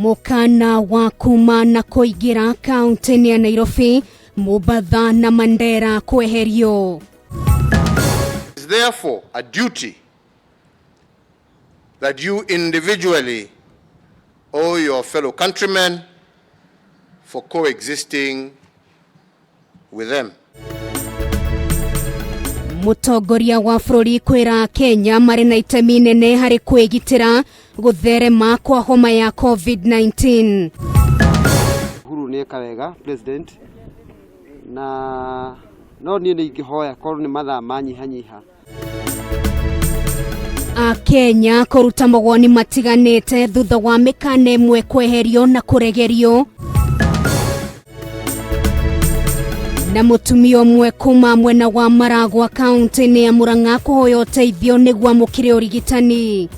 Mũkana wa kuma na kũingĩra kaunti-inĩ ya Nairobi, Mombatha na Mandera kweherio. It is therefore a duty that you individually owe your fellow countrymen for coexisting with them. Mũtongoria wa bũrũri kwĩra Kenya marĩ na itemi nene harĩ kwĩgitĩra gũtherema kwa homa ya COVID-19. Uhuru nĩ eka wega president na no niĩ nĩ ingĩhoya korwo nĩ mathaa manyihanyiha. Akenya kũruta mawoni matiganĩte thutha wa mĩkana ĩmwe kweherio na kũregerio. Na mũtumia ũmwe kuma mwena wa Maragwa kaunti-inĩ ya Murang'a kũhoya ũteithio nĩguo amũkĩre ũrigitani.